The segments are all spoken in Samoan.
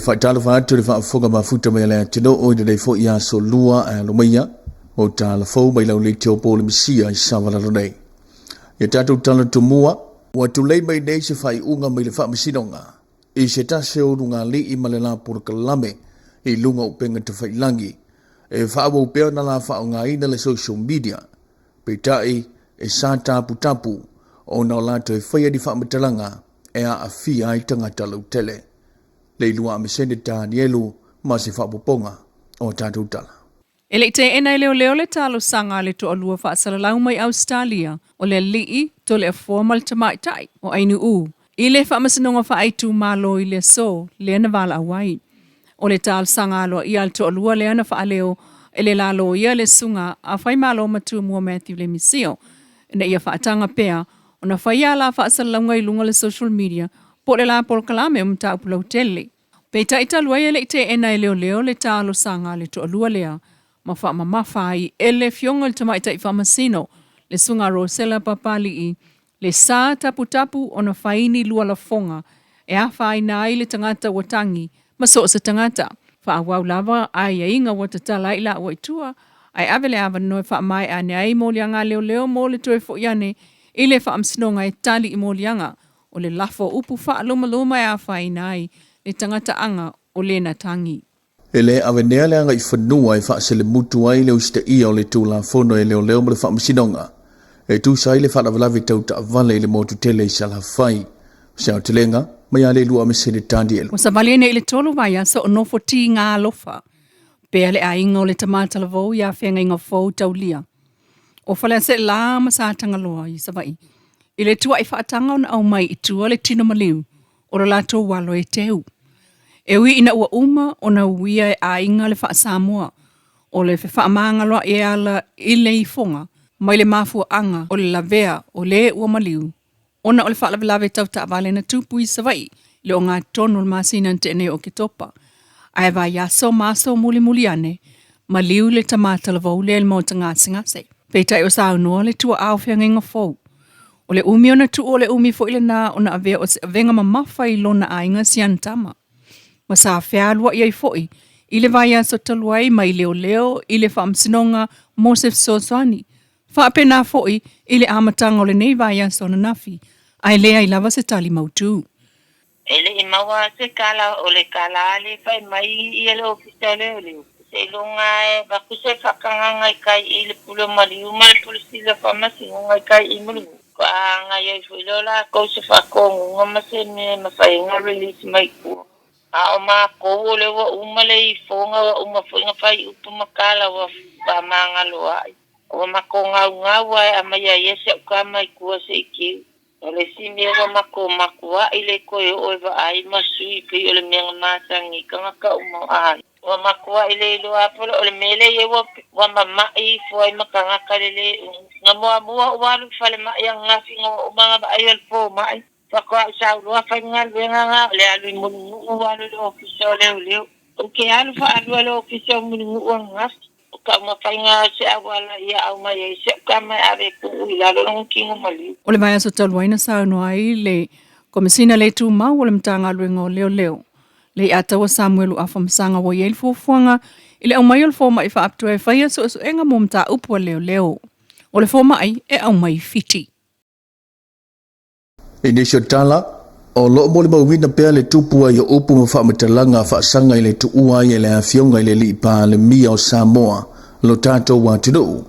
Faatalofa atu i le faafofoga mafuta mai a le atunuu i lenei foi aso lua ae alomaia mo tala fou mai lau leitio po le Mesia i Savalalo nei. Ia tatou tala tumua, ua tulei mai nei se faaiuga mai le Faamasinoga i se tasi o ulugalii ma le la polokalame i luga o upega tafailagi e faaauau pea ona la faaaogaina le social media, peitai e sa taputapu ona o latou e faia ni faamatalaga e aafia ai tagata lautele. Le ilua Amesene Tanielu ma se faaopoopoga o a tatou tala. E le i teena e leoleo le talosaga a le toalua faasalalau mai Ausetalia, o le alii Toleafoa ma le tamaitai o Ainuu, i le faamasinoga faaitumalo i le aso lea na valaau ai. O le talosaga aloaia a le toalua lea na faaleo e le la loia le susuga a Faimalo Matumua Matthew Lemisio ina ia faataga pea ona faia la faasalalauga i luga o le social media po o le la polokalame o mataupu lautele. Peitai talu ai e le i teena e leoleo le talosaga a le toalua lea ma faamamafa ai e le Afioga i le Tamaitai Faamasino le Susuga Rosella Papalii le sa taputapu ona fai ni lua lafoga e afaina ai le tagata ua tagi ma so o se tagata. Faaauau lava aiaiga ua tatala ai laua i tua ae ave le avanoa e faamaea ane ai moliaga a leoleo mo le toe foi ane i le faamasinoga e tali i moliaga o le lafo o upu faalumaluma e afaina ai le tagata aga o lena tagi. E le avenea le agaifanua e faaselemutu ai le usitaia o le Tulafono e Leoleo ma le Faamasinoga e tusa ai le faalavelave tau taavale i le motu tele i Salafai. O se aotelega mai a le lua Mesene Tanielu. Ua savali nei i le tolu vaiaso o nofo tiga alofa pea le aiga o le tama talavou iā Feagaiga Fou Taulia o Faleaseela ma Satagaloa i Savaii i le tuai faataga ona aumai i tua le tino maliu o lo latou alo e teu. E ui ina ua uma ona uia e aiga le faa-Samoa o le fefaamagaloaʻi e ala i le ifoga mai le mafuaaga o le lavea o le ua maliu ona o le faalavelave tau taavale na tupu i Savaii i le ogatotonu o le masina na tea nei o Oketopa. Ae vaiaso ma aso mulimuli ane, maliu le tama talavou lea i le maota gasegase. Peitai o saunoa le tuaa o Feagaiga Fou, O le umi ona tuu o le umi foi lena ona avea o se avega mamafa i lona aiga si ana tama. Ma sa fealuai ai foi i le vaiaso talu ai mai leoleo i le faamasinoga mo se fesoasoani. Faapena foi i le amataga o lenei vaiaso ananafi, ae leai lava se tali mautu. E le i maua se kala o le kala le fai mai ia le ofisa o leoleo. Seiloga e avatu se faatagaga i kai i le pule o Maliu ma le pule sili o faamasinoga i kai i Mulinuu. Faaagai ai foi lea o latou se faatonuga ma se mea e mafai ai ona release mai tua. A o matou o lea ua uma le ifoga ua uma foi ona fai upu ma tala ua faamagaloa'i. Ua matou gaugau lava e aumai ai ia si au tama i tua se i teu. O le isi mea ua matou matua'i le toe oo e vaai ma sui pei o le mea na masani ai tagata uma o aiga. Ua matua'i le iloa apola o le mea lea i ai ua mama'i ifo ai ma tagata le le na muamua ua alu i falemai ananafi ina ua uma ona vaai o le fomai faatoa ou sau loa fai le galuega na o le alu i Mulinuu alu i le ofisa o leoleo. Ou te alu faalua i le ofisa o Mulinuu ananafi. O taumafaiga o se auala ia aumai ai si au tama e ave e tuu i lalo lona tino maliu. O le vaiaso talu ai na saunoa ai le Komesina le Tumau o le Matagaluega o Leoleo, Leiataua Samuelu Afamasaga ua i ai le fuafuaga i le aumai o le fomai faapitoa e faia suesuega mo mataupu a leoleo. O le fomai e aumai i Fiti. I nisi o tala, o lo o molimauina pea le tupu ai o upu ma faamatalaga faasaga i le tuua ai e le Afioga i le Alii Palemia o Samoa lo tatou atunuu,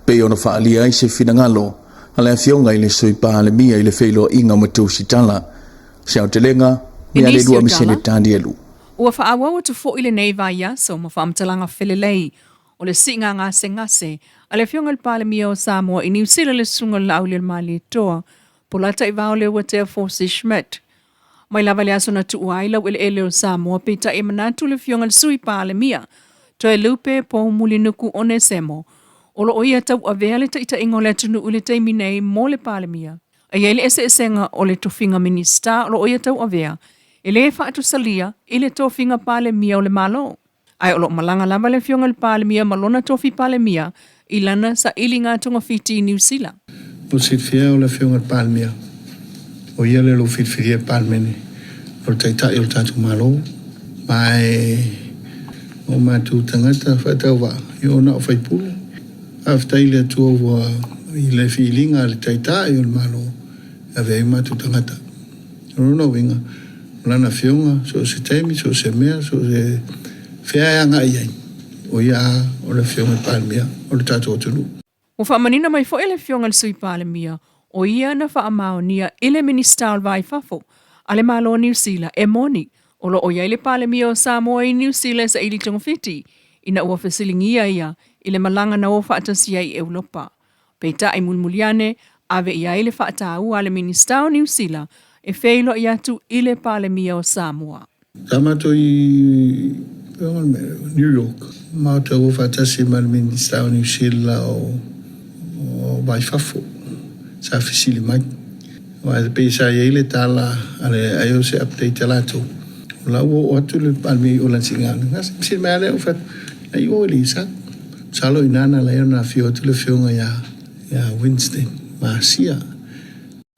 pei ona faaalia ai se finagalo a le Afioga i le Sui Palemia i le feiloaiga ma Tusitala. Se aotelega, I mea le nisi lua o tala, Misene Tanielu. ua faaauau atu foi lenei vaiaso ma faamatalaga felelei o le siiga gasegase a le Afioga i le Palemia o Samoa i Niu Sila le Susuga o le Laaulialemalietoa Polataivao Leuatea Fosi Schmidt. Mai lava i le aso na tuua ai laueleele o Samoa, peitai e manatu le Afioga i le Sui Palemia, Toelupe Poumulinuku Onesemo, o lo o ia tauavea le taitaiga o le atunuu i le taimi nei mo le Palemia. E i ai le eseesega o le tofiga Minisita o lo o ia tauavea e le faatusalia i le tofiga Palemia o le Malo. Ae o lo o malaga lava le Afioga i le Palemia ma lona tofi Palemia i lana sailiga togafiti i Niu Sila. Mo le silafia o le Afioga i le Palemia, o ia lea o lo o filifilia e le Palemene o le Taitai o le tatou Malo. Ma e o matou tagata faatauvaa, ia ona o faipule. Faafetai i le Atua ua i le filiga a le Taitai o le Malo e ave ai o matou tagata. O lona uiga, o Lana Afioga, so o se taimi, so o se mea, so o se fea e agai i ai, o ia lava o le Afioga i le Palemia o le tatou atunuu. Ua faamanino mai foi le Afioga i le Sui Palemia, o ia na faamaonia i le Minisita o le Va i Fafo a le Malo o Niu Sila e moni o lo o i ai le Palemia o Samoa i Niu Sila e saili togafiti ina ua fesiligia ia i le malaga na o faatasi ai i Europa. Peitai mulimuli ane, ave i ai le faataua a le Minisita o Niu Sila e feiloai atu i le Palemia o Samoa. Sa matou i New York, matou o faatasi ma le Minisita o Niu Sila o Va i Fafo, sa fesili mai. Aua e pei sa i ai le tala a le ai o se update a latou, o la ua oo atu le Palemia i o lana siiga. Fesili mai lava lea ou fai atu, ai o e le i sau. Masalo i ina na ala ai ona afio atu le afioga ia Winston Masia.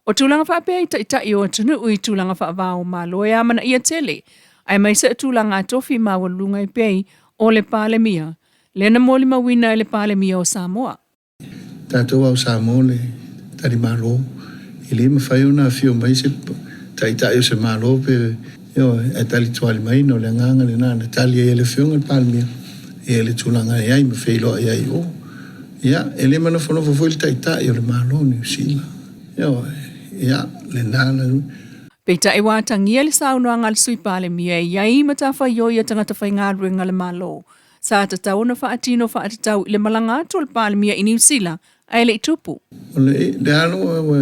O tulaga faapea i taitai o atunuu i tulaga faava o Malo e amanaia tele, aemaise o tulaga a tofi maualuluga e pei o le Palemia, lea na molimauina e le Palemia o Samoa. Tatou ao Samoa le tali Malo, e le mafai ona afio mai se taitai o se Malo pe ioe, ae tali tuali mai na o le agaga lena na tali ai e le Afioga i le Palemia ia le tulaga e ai ma feiloai ai i o. Ia, e le manofonofo foi le Taitai o le Malo o Niu Sila. Ioe, ia, lena la. Peitai ua atagia le saunoaga a le Sui Palemia e i ai matafaioi a tagata faigaluega a le Malo sa tatau ona faatino faatatau i le malaga atu o le Palemia i Niu Sila ae le i tupu. O le alo ua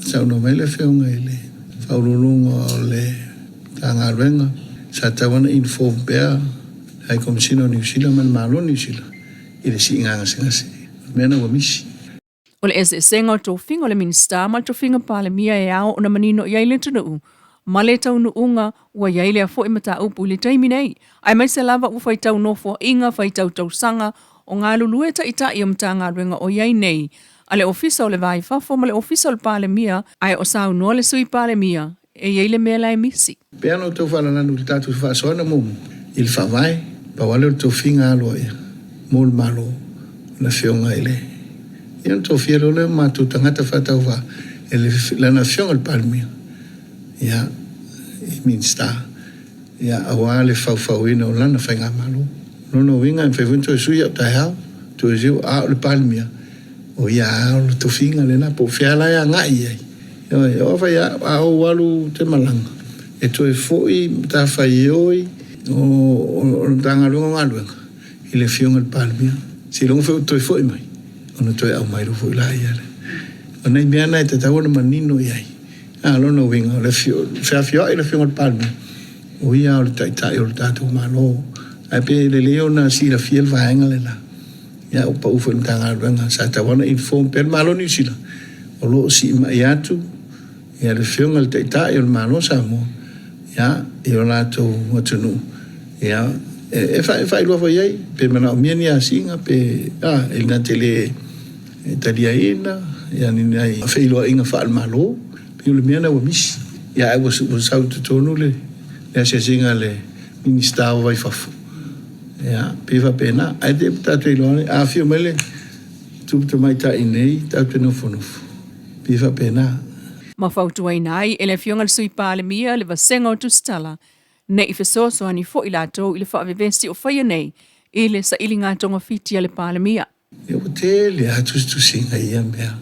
saunoa mai le Afioga i le Faauluuluga o le Matagaluega, sa tatau ona inform pea le High Commissioner o Niu Sila ma le Malo o Niu Sila i le siiga gasegase. O le mea lena ua misi. O le eseesega o tofiga o le Minisita ma le tofiga Palemia e ao ona manino i ai le atunuu ma le taunuuga ua i ai lea foi mataupu i le taimi nei, aemaise lava ua faitau nofoaiga, faitau tausaga o galulue taitai o Matagaluega o i ai nei a le Ofisa o le Va i Fafo ma le Ofisa o le Palemia, ae o saunoa le Sui Palemia e i ai le mea la e misi. Pei ona outou faalalanu i le tatou faasoaina muamua i le Faavae, pau lava lea o le tofiga aloaia mo le Malo o le Afioga i le Ia ona tofia loa lea o matou tagata faatauvaa e lana Afioga i le Palemia, ia, i Minisita, ia, aua le faufauina o lana Faigamalo. O lona uiga e mafai foi ona toe sui au taeao, toe sui, a o le Palemia, o ia lava o le tofiga lena, po o fea la e agai i ai. Ioe, o afai a ou alu ou te malaga, e toe foi matafaioi o le Matagaluega o Galuega i le Afioga i le Palemia. Seiloga foi ou toe foi mai, ona toe aumai loa foi laia lea. O nai mea na e tatau ona manino i ai. A o lona uiga, o le feafioai o le Afioga i le Palemia, o ia o le Taitai o le tatou Malo. Ae pei e lelei ona silafia le vaega lena. Ia ua pau foi i le Matagaluega sa tatau lava ona inform pea le Malo o Niu Sila o lo o siimai atu ia le Afioga i le Taitai o le Malo o Samoa ia i o latou atunuu ia e faailoa foi i ai pe manaomia ni asiga pe a e na te le taliaina ia ni nai feiloaiga faale-Malo pei o le mea lena ua misi ia ae ua sau i totonu le asiasiga a le Minisita o Vaifafo. Ia, pei faapena. Ae te tatou iloa le afio mai le tupu tamaitai nei, tatou te nofonofo. Pei faapena. Ma fautuaina ai e le Afioga i le Sui Palemia le vasega o Tusitala ne i fesoasoani foi latou i le faavevesi o faia nei i le sailiga togafiti a le Palemia. Ia ua tele lava tusitusiga i ia mea.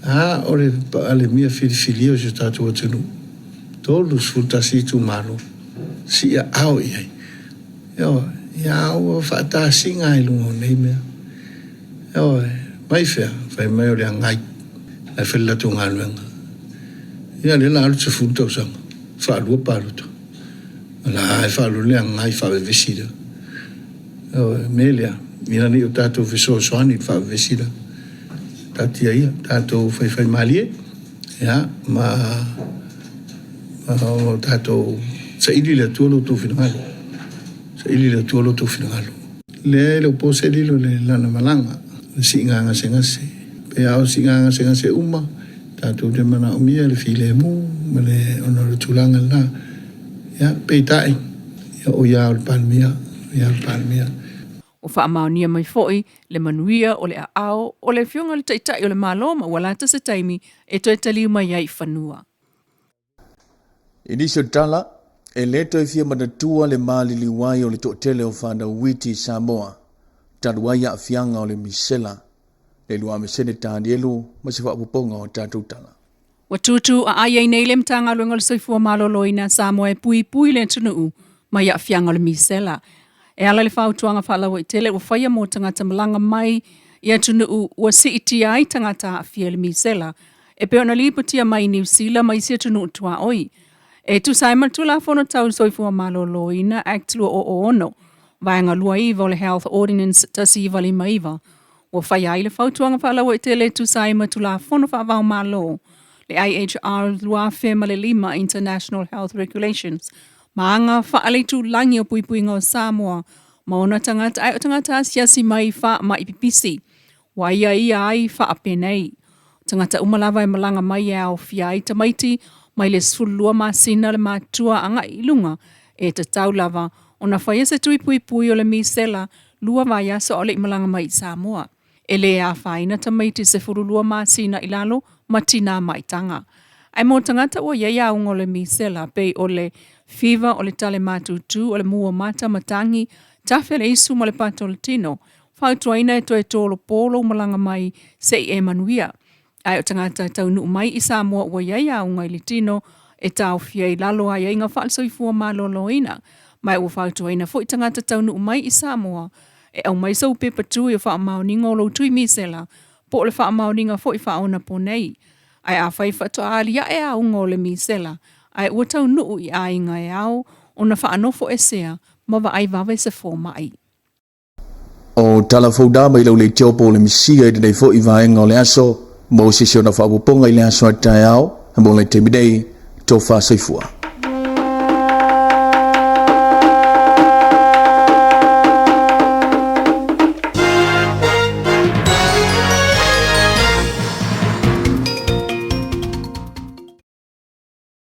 A o le Palemia filifilia o si o tatou atunuu, 31 itumalo, siaao i ai. Ioe, ia ua faatasiga lava i luga o nei mea. Ioe, mai fea? Fai mai o le agai, la e fai le latou galuega. Ia lea o le a alu le 10 tausaga, faalua palota. O la e faalua le agai faavevesi lea. O le mea lea, ina ne i o tatou fesoasoani i le faavevesi lea, taatia ia, tatou faifaimalie, ia, ma o tatou saili i le Atua lo outou finagalo. Saili i le Atua lo outou finagalo. Lea e le o po se lilo i le lana malaga, o le siiga gasegase. Pe a o siiga gasegase uma, tatou te manaomia le filemu ma le, ona o le tulaga lena. Ia, peitai. Ia, o ia o le Palemia, o ia o le Palemia. Ua faamaonia mai foi le manuia o le aao o le Afioga i le Taitai o le Malo ma ua lata se taimi e toe taliu mai ai i fanua. I nisi o tala, e lē toe fia manatua le maliliu ai o le toatele o fanau uiti i Samoa talu ai aafiaga o le misela le luamesene Tanielu ma se faaopoopoga o tatou tala. Ua tūtū aai ai nei le Matagaluega o le Soifua Maloloina a Samoa e puipui le atunuu mai aafiaga o le misela. E ala i le fautuaga faalauaitele ua faia mo tagata malaga mai i atunuu ua siitia ai tagata aafia i le misela, e pei ona lipotia mai i Niu Sila ma isi atunuu tuaoi. E tusa ai ma le Tulafono Tau Soifua Maloloina Act 2006, Vaega 29 o le Health Ordinance 1959, ua faia ai le fautuaga faalauaitele e tusa ai ma Tulafono Faava-o-Malo, le IHR 2005 International Health Regulations, ma aga faaleitulagi o puipuiga o Samoa ma ona tagata ae o tagata asiasi mai faamai pipisi. Ua aiaia ai faapenei, o tagata uma lava e malaga mai e aofia ai tamaiti mai le 12 masina le matutua agai i luga, e tatau lava ona faia se tui puipui o le misela lua vaiaso a o le i malaga mai i Samoa. E lē afaina tamaiti 12 masina i lalo ma tinā maitaga. Ae mo tagata ua i ai auga o le misela pei o le fiva o le tale matutu, o le mu o mata matagi, tafe le isu ma le pata o le tino, fautuaina e toe tolopo lou malaga mai se i e manuia. Ae o tagata e taunuu mai i Samoa ua i ai auga i le tino e taofia i lalo aiaiga faale-soifua maloloina. Ma ua fautuaina foi tagata taunuu mai i Samoa e aumai sou pepa tui o faamaoniga o lou tui misela po o le faamaoniga foi faaonaponei. Ae afai faatoa aliae auga o le misela ae ua taunuu i aiga e ao ona faanofoesea ma vaai vave se fomai. O tala fou na mai lau leitio po o le misia i lenei foi vaega o le aso mo se isi ona faaopoopoga i le aso a taeao mo le taimi nei, tofa soifua.